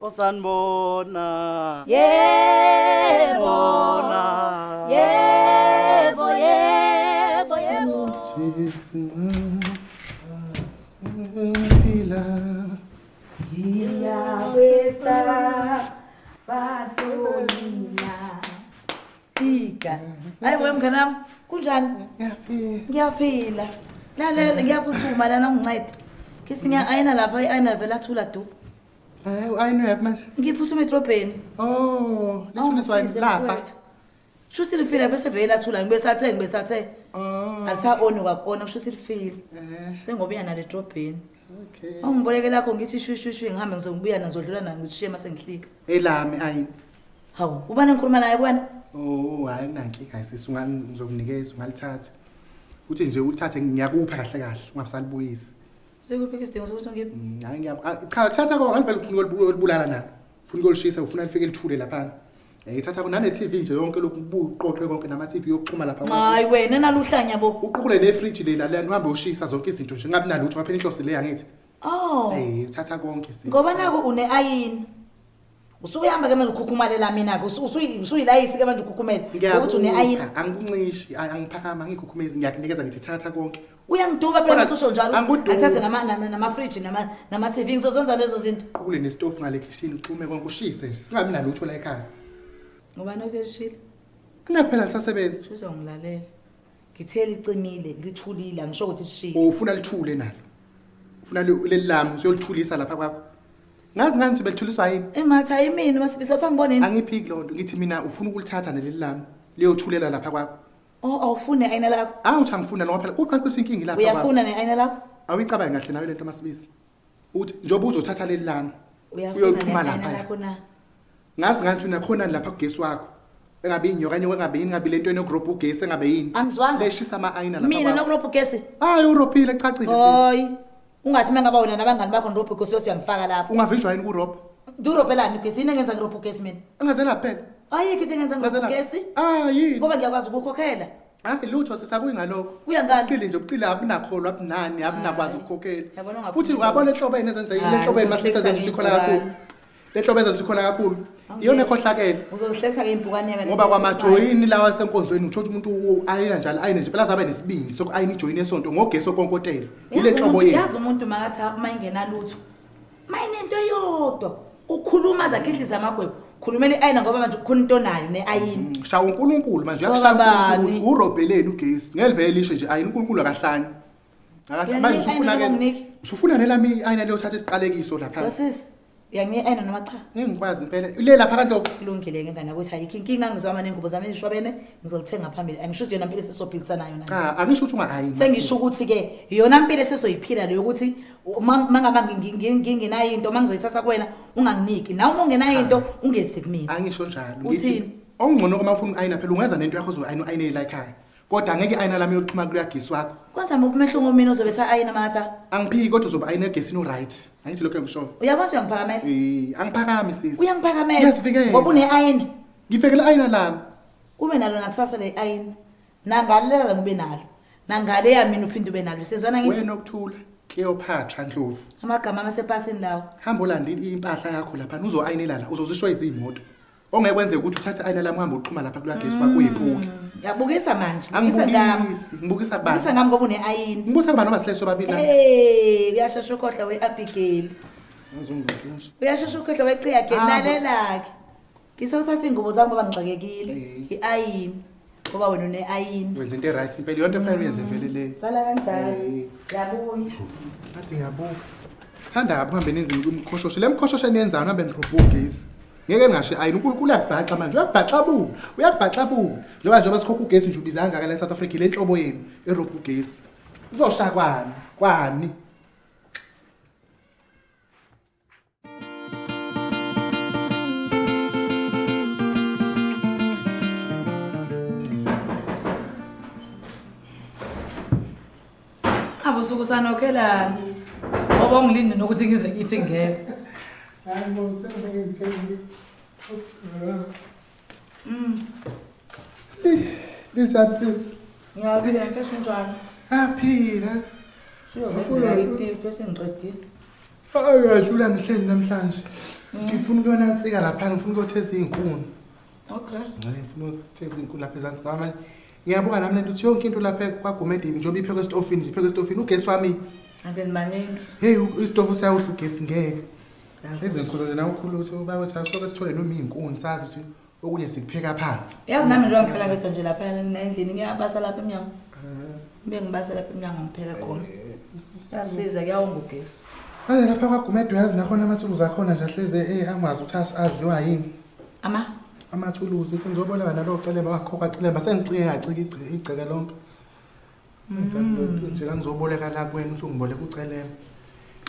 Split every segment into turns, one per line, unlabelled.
Osanibona.
Yebo.
Bona.
Yebo, yebo, yebo.
Jesu ngiphila.
Ngiyawesa batolina. Tika. Hayi we mngani wami, kunjani?
Ngiyaphila.
Ngiyaphila. Lalela ngiyaphuthuma lana ungincede. Ngisi ngiya-ayina lapha i-ayina vele athula du.
Hayi ayini uyaphi manje?
Ngiphuthuma edrobheni.
Oh, lithuliswa
Awungisize,
lafa.
mfowethu. Shuthi lifile bese vele lathula ngibesathe ngibesathe.
Oh.
Alisa-oni kwakuona kusho ukuthi lifile.
Eh,
Sengobuya nalo edrobheni.
okay.
Awungiboleke lakho ngithi shwi shwi shwi ngihambe ngizobuya ngizodlula nayo ngishiye mase ngihlika.
Elami ayini.
Hawu, ubani engikhuluma naye kuwena?
Oh, hayi kunankinga sisi ngizokunikeza ungalithatha. Futhi nje ulithathe ngiyakupha kahle kahle ungabisalibuyisi.
Sikuphi isidingo sokuthi ungiphe?
Hayi cha thatha konke ngivele ufuna ukulibulala nalo. Ufuna ukulishisa ufuna lifike lithule lapha. Eh thatha nane TV nje yonke lokhu ubuqoqe konke nama TV yokuxhuma lapha.
Hayi wena naluhlanya bo.
Uqukule nefridge lela lana uhambe ushisa zonke izinto nje ngabi nalutho ngaphela inhloso le angithi.
Oh.
Eh uthatha konke sisi.
Ngoba naku une-ayini. Usuyahamba ke manje ukhukhumalela mina ke usuyilayisi ke manje ukhukhumele. Ukuthi une-ayini.
Angikuncishi, angiphakama, angikhukhumezi, ngiyakunikeza ngithi thatha konke.
Uyangiduba phela
Kodwa
ususho njalo ukuthi
angikudubi.
athathe nama-fridge nama-TV ngizozenza lezo zinto.
Uqukule nesitofu ngale kitchen uxhume konke ushise nje. Singabi nalutho la ekhaya.
Ngubani oselishile?
Kunaphela lisasebenza.
Uzongilalela. Ngithe licimile, lithulile, angisho ukuthi lishile.
Ufuna lithule nalo. Ufuna leli lami usiyolithulisa lapha kwakho. Ngazi ngani ukuthi belithuliswa yini?
Engathi ayimini masibisa sangibona yini?
Angiphiki lonto ngithi mina ufuna ukulithatha naleli lami liyothulela lapha kwakho.
Oh, awufuni ne-ayina lakho?
Awuthi angifuna ngoba phela uqaqisa inkinga ilapha kwakho.
Uyafuna ne-ayina lakho?
Awuyicabangi kahle nawe lento masibisi. Uthi njengoba uzothatha leli lami
Uyafuna
uyolixhuma
ne-ayina
lapha.
lakho na?
Ngazi ngathi mina khona lapha kugesi wakho. Engabe inyoka nyoka engabe yini ngabe lento enokurobha ugesi engabe yini.
Angizwanga.
Leshisa ama-ayina lapha.
Mina
kwakho.
nokurobha ugesi?
Hayi urophile cacile sisi.
Hayi. Ungathi uma ngaba wena nabangani bakho nirobha ugesi bese uyangifaka lapho.
Ungavinjwa yini kurobha?
Ngiwurobhelani ugesi? Yini engenza ngirobhe ugesi mina?
Angazela phela.
Ayikho into engenza ngirobhe
Angazela.
ugesi.
Ah yini?
Ngoba ngiyakwazi ukukhokhela.
Hayi lutho sisakuyi ngalokho.
Kuya ngani?
Uqili nje uqili abunakholwa abunani abunakwazi ukukhokhela.
Yabona ungaphumi
Futhi
nje.
uyabona enhlobeni ezenze
Hayi,
le nhlobeni masibisa
uzohlekisa
zenza ukuthi ikhola kakhulu.
ngey'mpukane.
Le nhlobo ezenza ikhola kakhulu. Iyona ekhohlakele.
Uzozihlekisa ngey'mpukane yaka
Ngoba kwamajoyini lawa asenkonzweni uthola ukuthi umuntu ayina njalo ayina nje phela azabe nesibindi soku-ayina ijoyini esonto ngogesi okonkotela. Ile nhlobo yenu.
Yazi umuntu makathi uma ingenalutho. Uma inento eyodwa ukhuluma azakhidliza amagwebo. Khulumela i-ayina ngoba manje kukhona into onayo ne-ayini.
Shaya uNkulunkulu manje
Ngoba
uyakushaya uNkulunkulu
bani?
ukuthi urobheleni ugesi. Ngeke livele lisho nje ayina uNkulunkulu akahlanyi. Akahlanye manje
Uyanika
usufuna
i-ayina
ke
noma unginike?
usufuna nelami i-ayina liyothatha isiqalekiso lapha.
Yosisi, uyanginika i-ayina noma cha?
Ngeke ngikwazi impela. Le lapha kaNdlovu.
Kulungile-ke ngane ukuthi ayikho inkinga ngizwama ney'ngubo zami ezishwabene ngizolithenga phambili. Angisho ukuthi yona mpilo esesophilisanayo nayo.
Cha, angisho ukuthi unga-ayini.
Sengisho ukuthi-ke iyona mpilo esesoyiphila leyo ukuthi uma ngaba ngingenayo into uma ngizoyithatha kuwena unganginiki. Nawe uma ungenayo into ungezi kumina.
Angisho njalo.
Uthini?
Ngithi okungcono uma ufuna u-ayina phela ungeza nento yakho ozoyi-ayina u-ayinele la ekhaya. Kodwa angeke i-ayina lami yokuxhuma kuloya gesi wakho.
Kwenza muphi umehluko mina ozobe sa-ayina matha?
Angiphiki kodwa uzobe ayina egesini u-right. Angithi lokho engishoyo.
Uyabona ukuthi uyangiphakamela?
Eh, angiphakami sisi.
Uyangiphakamela.
Ngiyazivikela.
Ngoba une-ayina.
Ngivikela i-ayina lami.
Kube nalo nakusasa le ayina. Nangalela ube nalo. Nangaleya mina uphinde ube nalo. Sezwana ngithi
Wena okuthula Cleopatra Ndlovu.
amagama amasepasini lawo.
Hamba ulande impahla yakho lapha uzo-ayinela la uzozishwa izimoto. Ongeke kwenzeke ukuthi uthathe i-ayina lami uhambe uxhuma lapha kuloya gesi wakho uyipuki.
Ngiyabukisa manje. Bukisa ngami.
Angibukisi, ngibukisa kubani?
Bukisa ngami ngoba une-ayini.
Ngibukisa kubani noma sihleli sobabili la?
Hey, uyashesha ukhohlwa we-Abigail.
Azongithusa.
Uyashesha ukhohlwa weqhiya
Ah,
lalela-ke. Ngisewuthatha iy'ngubo zami ngoba ngixakekile.
Eh.
I-ayini. Ngoba wena une-ayini.
Wenza into e-right impela yonke efanele uyenze vele le.
Sala kanjalo.
Eh.
Ngiyabuya.
Ngathi ngiyabuka. Thanda kabi uhambe nenze imikhoshosho. Le mkhoshosho eniyenzayo nihambe nirobha ugesi. Ngeke ngingasho ayini uNkulunkulu uyakubhaxa manje uyakubhaxabula uyakubhaxabula njengoba njengoba sikhokha ugesi nje ubiza kangaka la eSouth Africa le nhlobo yenu erobha ugesi. Uzosha kwani? Kwani?
Abusuku sanokhelani. Ngoba ungilinde nokuthi ngize ngithi ngeke.
Hayi bo sengeke ngithenge. Linjani sisi?
Ngiyaphila mfethu unjani?
Aphila.
Suyozenzela itifu esengiqedile.
Ayadlula ngihleli namhlanje. Ngifuna ukuyona nsika lapha, ngifuna ukuyotheza izinkuni.
Okay.
Hayi, ngifuna ukutheza izinkuni lapha ezansi ngoba manje ngiyabuka nami lento ukuthi yonke into lapha kwaGumede njengoba iphekwe esitofini nje, iphekwe esitofini ugesi wami.
And then maningi.
Hey, isitofu siyawudla ugesi ngeke. Hlezi ngikhuza nje nawe ukhulu ukuthi ubaba uthi asoke sithole noma izinkuni sazi ukuthi okunye sikupheka phansi.
Yazi nami njengoba ngihlala ngedwa nje lapha endlini ngiyabasa lapha emnyango. Ngibe ngibasa lapha emnyango ngipheke khona. Kuyasiza kuyawonga ugesi.
Manje lapha kwaGumede uyazi nakhona amathuluzi akhona nje ahleze angazi ukuthi adliwa yini.
Ama
Amathuluzi ethi ngizoboleka nalo celemba wakho kwacelemba sengicike ngacika igceke lonke. Nje kangizoboleka la kuwena uthi ungiboleka ucelemba.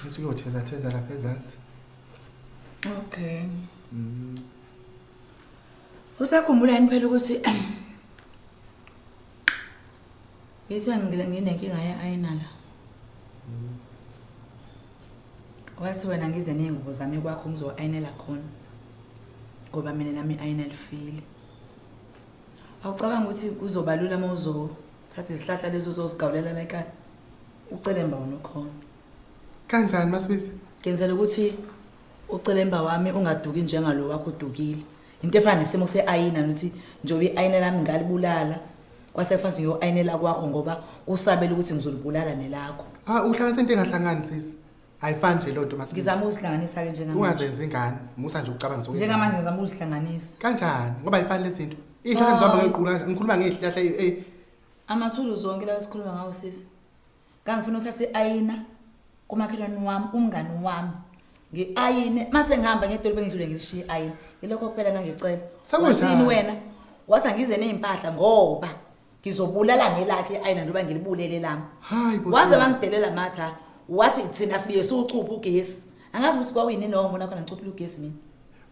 Ngithi kuyotheza theza lapha ezansi.
Okay. Usakhumbula yini phela ukuthi ngithe nginenkinga ye-ayina la. Wathi wena ngize ney'ngubo zami kwakho ngizo-ayinela khona. Ngoba mina nami i-ayina lifile. Awucabangi ukuthi kuzoba lula uma uzothatha izihlahla lezi uzozigawulela la ekhaya? Ucelemba wona ukhona.
Kanjani Masibisi?
Ngenzela ukuthi ucelemba wami ungaduki njengalo wakho udukile. Into efana nesimo se-ayina nokuthi njengoba i-ayina lami ngalibulala kwase kufanele ngiyo-ayinela kwakho ngoba usabela ukuthi ngizolibulala nelakho.
Ah, uhlanganisa into engahlangani sisi. Ayifani nje lonto Masibisi.
Ngizama ukuzihlanganisa-ke njengamanje.
Ungazenzi ingane, musa nje ukucabanga zonke.
Njengamanje ngizama ukuzihlanganisa.
Kanjani? Ngoba ayifani lezi zinto. Izihlahla ngizihamba ngequlu kanje, ngikhuluma ngezihlahla
Amathuluzi wonke lawa esikhuluma ngawo sisi. Ngangifuna ukuthatha i-ayina kumakhelwane wami, umngani wami. Ngi-ayine, mase ngihamba ngedolobheni ngidlule ngilishiye i-ayina. Yilokho kuphela ngangicela.
Sekunjani?
Wathini wena? Wathi angize ney'mpahla ngoba ngizobulala nelakhe i-ayina njengoba ngilibulele lami.
Hayi bo.
Waze
sisi.
wangidelela matha. Wathi thina sibuye siwucuphe ugesi. Angazi ukuthi kwakuyini noma ngibona khona ngicuphile ugesi mina.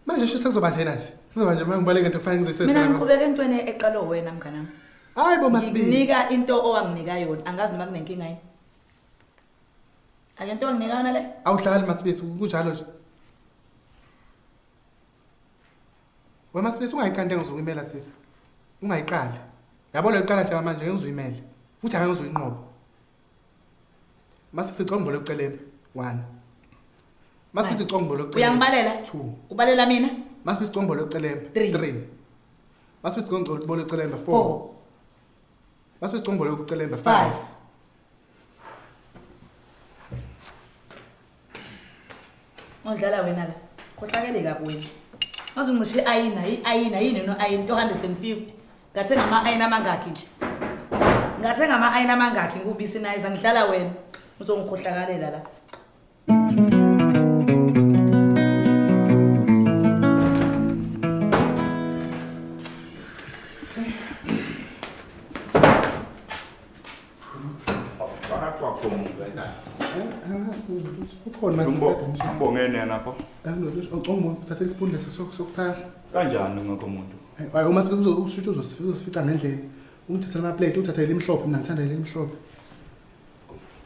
Manje sho sekuzoba njena nje. Sizoba nje mangibaleka into kufanele ngizoyisebenzisa.
Mina ngiqhubeka entweni eqalwe wena mnganami.
Hayi bo Masibisi.
Ngikunika into owanginika yona. Angazi noma kunenkinga yini. Ake into owanginika yona le.
Awudlali Masibisi kunjalo nje. Wena Masibisi ungayiqali into engizokuyimela sisi. Ungayiqali. Yabo lo iqala nje manje ngeke ngizuyimele. Futhi angeke ngizuyinqoba. Masibisi combolo ekuceleni. 1. Masibisi combolo ekuceleni.
Uyangibalela?
2.
Ubalela mina?
Masibisi combolo ekuceleni.
3.
3. Masibisi combolo ekuceleni 4.
4.
Masibisi combolo ekuceleni
5.
5.
Odlala wena la. Khohlakele kabi wena. Wazuncisha i-ayina, i-ayina yini no ayina 250. Ngathenga ama-ayina amangakhi nje. Ngathenga ama-ayina amangakhi ngubisi nayiza ngidlala wena. Uzongikhohlakalela la.
Phakathi kwakho umuntu.
Ukhona Masibisi.
Umbongene yena lapho.
Ucongo uthathe isipuni lesi sokuphaka.
Kanjani ungekho umuntu?
Hayi uma sifika ushuthi uzosifica ngendlela. Ungithathele ama plate, ungithathele elimhlophe, mina ngithanda elimhlophe.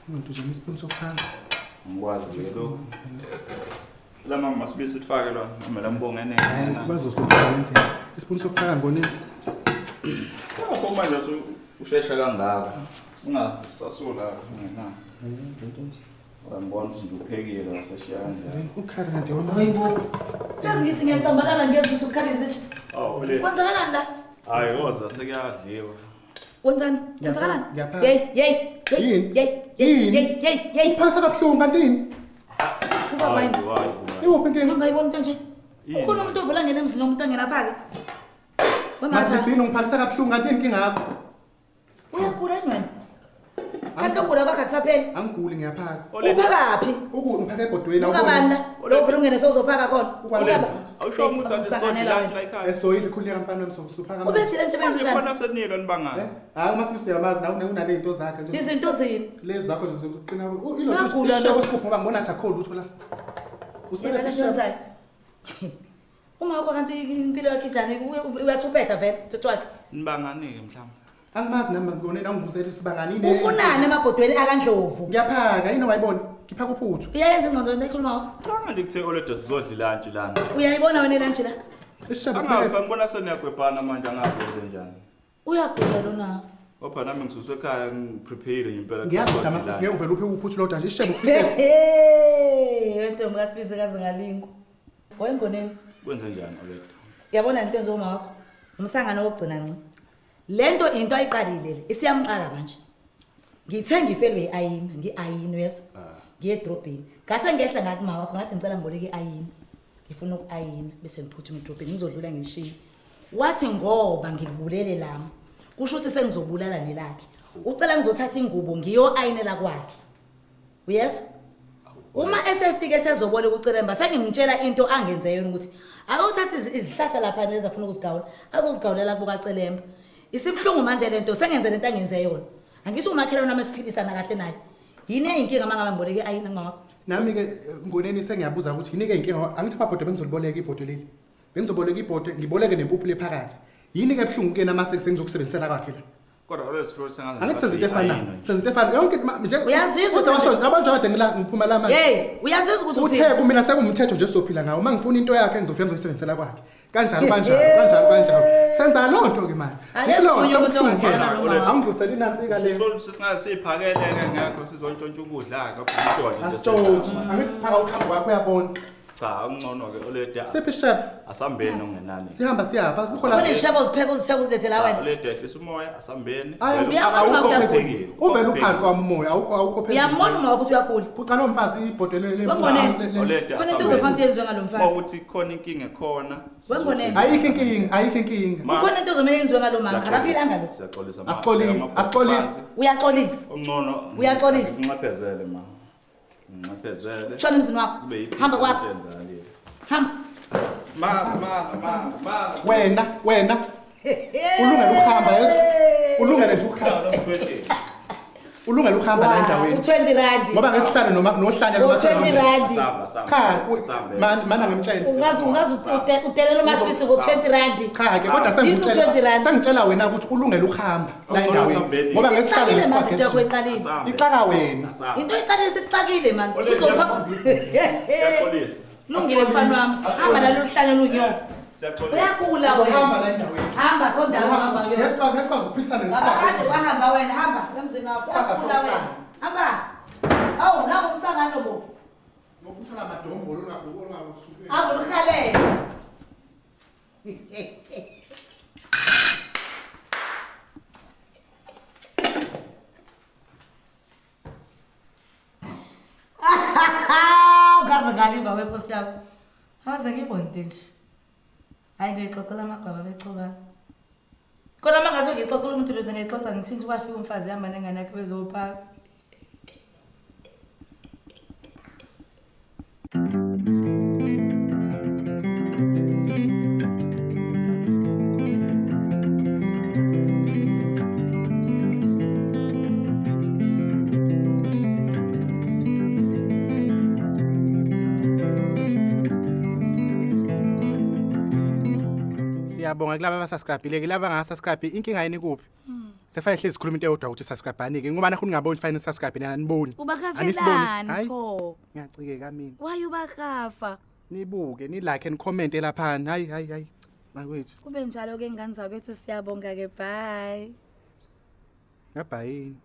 Ungathi uzama isipuni sokuphaka.
Ngikwazi nje lokho. La mama Masibisi sifake lo noma la mbongene
Hayi
yena.
bazosifica ngendlela. Isipuni sokuphaka ngonini?
Lapho manje ushesha kangaka. Singa sasula ngena. Uyambona ukuthi nje uphekile waseshiya kanjani.
Ukhala kanti wona.
Hayibo. Yazi ngithi ngiyacambalala ngezwe ukuthi ukhala izitsha.
Awu le.
Kwenzakalani la?
Hayi woza sekuyadliwa.
Wenzani? Kwenzakalani?
Ngiyaphaka.
Hey, hey, hey,
Yini?
hey, hey,
Yini?
hey, hey, hey.
Uphasa kabuhlungu kanti yini?
Ubaba
Hayi
yini?
hayi.
Iwuphi inkinga?
Ungayibona into nje.
Yini?
Ukhona umuntu ovela ngena emzini womuntu angenaphake. Wematha.
Masibisi yini ungiphakisa kabuhlungu kanti yini inkinga yakho?
Uyagula yini wena? Kanti ukugula kwakho akusapheli.
Angiguli ngiyaphaka.
Uphakaphi?
Uku ngiphaka ebhodweni
Ukabani la? Lo vele ungene sozophaka khona.
Ukabani?
Ukaba.
Awusho ukuthi athi sodla lunch la ekhaya.
Esoyile khuleka mfana wami sokusuphaka.
Ubethile nje benze
Manje
njani?
khona senilo nibangani.
Hayi Masibisi uyamazi nawe unale zinto zakhe nje.
Izinto zini?
Lezi zakho nje zokuqina.
Uyagula lo.
Ilo isigubhu ngoba ngibona sakho lutho la.
Yeka le nto yenzayo. Uma wakho kanti impilo yakhe injani? Uyathuphetha vele mthetho wakhe.
Nibangani ke mhlawumbe.
Angimazi nami ngibone na ungibuzela ukuthi sibanganini.
Ufunani emabhodweni akaNdlovu?
Ngiyaphaka yini wayibona? Ngiphaka uphuthu.
Uyayenza ingqondo lento ekhulumayo?
Cha nje kuthe olede sizodla lunch lana.
Uyayibona wena lunch la?
Isishebo
Angapha
sibeke.
ngibona seniyagwebhana manje angapha kanjani.
Uyagula lona.
Ngoba nami ngisuswe ekhaya ngiprepare ngempela.
Ngiyazi kodwa Masibisi ngeke uvele uphe uphuthu lodwa nje isishebo sibeke.
Hey, wentombi kaSibisi kaze ngalingwa. Wayengoneni.
Kwenze njani Oledi?
Yabona into enziwa uma wakho. Umsangano wokugcina nci. Lento into ayiqalile le isiyamxaka manje. Ngithe ngifelwe i-ayini, ngi-ayini uyezwa. Ngiye edrobheni. Ngase ngehla ngathi ma wakho ngathi ngicela ngiboleke i-ayini. Ngifuna uku-ayina bese ngiphuthuma edrobheni ngizodlula ngishiye. Wathi ngoba ngilibulele lami. Kusho ukuthi sengizobulala nelakhe. Ucela ngizothatha ingubo ngiyo-ayinela kwakhe. Uyezwa? Uma esefike esezoboleka uCelemba sengimtshela into angenze yona ukuthi akawuthathe izihlahla lapha lezi afuna ukuzigawula azozigawulela kubo kaCelemba. Isibuhlungu manje lento sengenze lento angenze yona. Angisho umakhelwane wami esiphilisana kahle naye. Yini eyinkinga uma ngabe ngiboleke ayini kuma wakho?
Nami-ke Ngoneni sengiyabuza ukuthi yini-ke inkinga angithi amabhodwe bengizoliboleka ibhodwe leli. Bengizoboleka ibhodwe ngiboleke nempuphu le phakathi. Yini-ke ebuhlungu kuyena mase sengizokusebenzisela kwakhe la?
Kodwa Oledi sifo sengaze.
Angithi senza into efanayo. Senza into efanayo. Yonke nje
Uyazizwa
Uze
ukuthi-
washo abantu kade ngila ngiphuma la manje.
Hey, uyazizwa ukuthi
Uthe
uthini?
kumina sekuwumthetho nje sophila ngawo. Uma ngifuna into yakhe ngizofika ngizoyisebenzisela kwakhe. Kanjalo kanjalo kanjalo kanjalo. Senza loo nto ke manje.
Akekho
Sikulo
omunye umuntu
sekubuhlungu
ongakhelana
khona.
noma wakho.
Angidlulisele inansika le.
Sifo sesingaze siphakeleke ngekho sizontshontsha ukudla ke phela
Asitshontshe. Angithi siphaka uhambo kwakho uyabona.
Cha, ungcono ke Oledi.
Siphi ishebe?
Asambeni ongenani.
Sihamba siyapha kukho la.
Kunezishebo zipheka uzitheka uzilethela
Cha,
wena.
Oledi ehlisa umoya asambeni.
Hayi,
Vele
Uyabona
awukho
uma
phezulu. Uvele uphansi wami umoya, awukho awukho phezulu.
Uyambona uma wakho ukuthi uyagula.
Phuca lo mfazi ibhodwe le
Wengoneni.
Oledi
Khona into
asambeni.
ezofanele yenziwe ngalo mfazi.
Mawukuthi khona inkinga ekhona.
Wengoneni.
Ayikho inkinga, ayikho inkinga.
Ma-
Kukhona into ezomele yenziwe ngalo mama.
Siyaxolisa,
Akaphilanga lo.
Siyaxolisa ma.
Asixolisi,
Amabhodwe
asixolisi.
phansi.
Uyaxolisa.
Ongcono.
Uyaxolisa.
Nginxephezele ma. Nginxephezele.
Shona emzini wakho.
Kube yiphutha
Hamba kwakho.
into eyenzakalile.
Hamba.
Ma ma ma ma.
Wena, wena ulungele ukuhamba yezo. Ulungele nje ukuhamba. Ulungele ukuhamba la endaweni.
U20 rand.
Ngoba ngesihlalo noma nohlanya noma
U20 rand.
Asamba asamba.
Cha,
Asambe.
mana ngimtshele.
Ungaze ungaze udelela umasisi ngo20 rand.
Cha ke kodwa
Yini u-20
sengitshela
rand?
sengitshela wena ukuthi ulungele ukuhamba la
Awuxolisa
endaweni.
mbeni.
Ngoba ngesihlalo
Sixakile manje into yakho
nesikwakhe.
iqalile.
Asambe.
Ixaka wena.
Asambe.
Into iqalile sixakile manje.
Oledi,
Sizopha.
Siyaxolisa.
Lungile mfana wami. Hamba lalo hlanya lunyoko.
Siyaxolisa.
Uyagula
Uzohamba
wena.
la endaweni.
Hamba konda hamba kuyona.
Ngesikwazi ngesikwazi ukuphilisana
Baba kade
nesikwakhe.
wahamba wena hamba emzini wakho.
Sikhwakha
Uyagula wena.
sohlanya.
Hamba. Awu nangu umsangano bo.
Ngokuthela amadombolo ongabukho.
Avo luhalele. Ngaze ngalimba wenkosi yami. Ngaze ngibone nje. Hayi ngiyixoxela amagwaba bechobana. Kodwa uma ngaze ngixoxela umuntu lona ngiyixoxa ngithi nje kwafika umfazi hamba nengane yakhe bezophaka.
Siyabonga kulaba abasubscribe-ile kulaba abangasubscribe inkinga yini kuphi? Sefanele hlezi sikhuluma into eyodwa ukuthi subscribe anike ngoba nakho ningaboni fanele subscribe nina aniboni. Anisiboni.
Ubakafelani
Hayi
pho?
ngiyacikeka mina.
Why ubakafa?
Nibuke ni like and comment laphana. Hayi hayi hayi. Bakwethu.
Kube njalo ke ngane zakwethu siyabonga ke bye.
Ngabhayini.